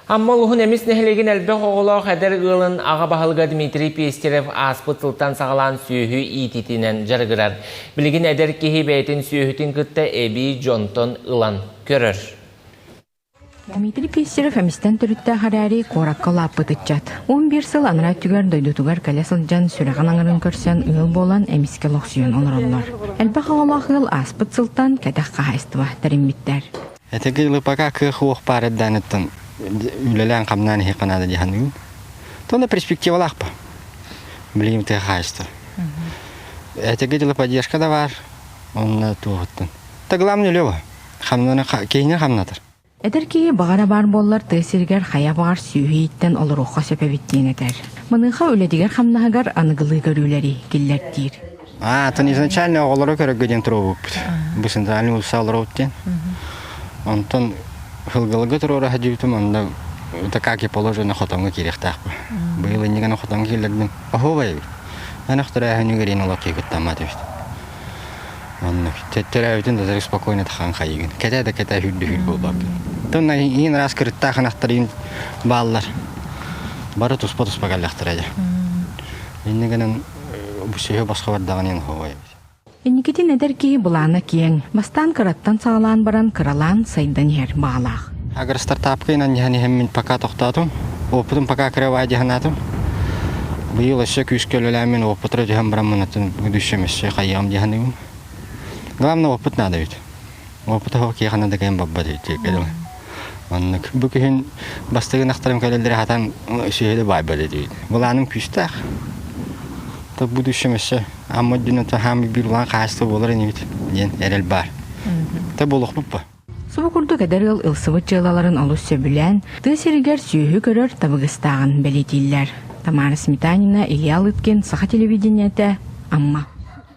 Амма улууһун Эмис нэһилиэгин элбэх оҕолоох эдэр ыалын аҕа баһылыга Дмитрий Пестерев ааспыт сылтан саҕалаан сүөһү иитиитинэн дьарыгырар. Билигин эдэр киһи бэйэтин сүөһүтүн кытта эбии дьонтон ылан көрөр. Дмитрий Пестерев эмистэн төрүттээх эрээри куоракка улааппыт ыччат. 11 сыл анараа өттүгэр дойдутугар кэлэ сылдьан сүрэҕин аҥарын көрсөн ыал буолан эмискэ олохсуйан олороллор. Элбэх оҕолоох ыал ааспыт сылтан кэтэх хаһаайыстыба тэриммиттэр. Этиги лыпака кыах уох баар эрдэниттэн үлэлээн хамнаан иһиэххэ наада дии саныыбын. Тонна перспективалаах ба. Билигин тыа хаһаайыстыба. Этиги дьылы поддержка да баар. Онно туоһуттан. Та главное Лева. Хамнаны киһини хамнатар. Эдэр киһи баҕара баар буоллар тыа сиригэр хайа баҕар сүөһү ииттэн олоруохха сөп эбит диэн этэр. Маныаха үлэтигэр-хамнаһыгар аныгылыы көрүүлэри киллэртиир. А, атын изначально оҕолору көрөргө диэн туруорбуппут. Бу центральный улуса олоробут диэн. Онтон Хылгылыга туруора сылдьыбытым, онно это как и положено хотоҥҥо киириэхтээхпин. Быйыл иннигэн хотоҥҥо киллэрдим. Оһуобай эбит. Эн өхтөрөөһүнүгэр иин олох киһи эбит. Оннук. Төрөөбүтүн да спокойно тахан хайыгын. Кэтэ да кэтэ хүрдү хүр буолбаккын. Тонна иин раз кырыттаах ынахтар иин бааллар. Бары туспа-туспа кэллэхтэрэ дьэ. Иннигэнэн бу сүһү босхо бардаҕын иһин оһуобай эбит. Инникитин эдэр киһи былаана киэҥ. Бастаан кыраттан саҕалаан баран кыралаан сайдан иһэр баҕалаах. Агар стартапка инан иһэн иһэммин пока тохтоотум. Опытым пока кырабай дьаһанаатым. Быйыл өссө күүскэ үлэлээммин опытра түһэн бараммын атын будущем өссө хайыам дьаһаныыбын. Главное опыт надо ведь. Опыт оһох киэхана да кэм баббат эбит. Оннук. Бу күһүн бастыгын ахтарым кэлэллэри хатан сүһүлү баайбат этибит. Былааным күүстээх. То будущем өссө амма дьүнэ хаамы биир улахан хаһаайыстыба буолар инибит диэн эрэл баар. Та буолуохпут ба. Субу курдук эдэр ыал ылсыбыт дьыалаларын олус сөбүлээн, тыа сиригэр сүөһү көрөр табыгастааҕын бэлиэтииллэр. Тамара Сметанина, Илья Лыткин, Саха телевидениетэ, Амма.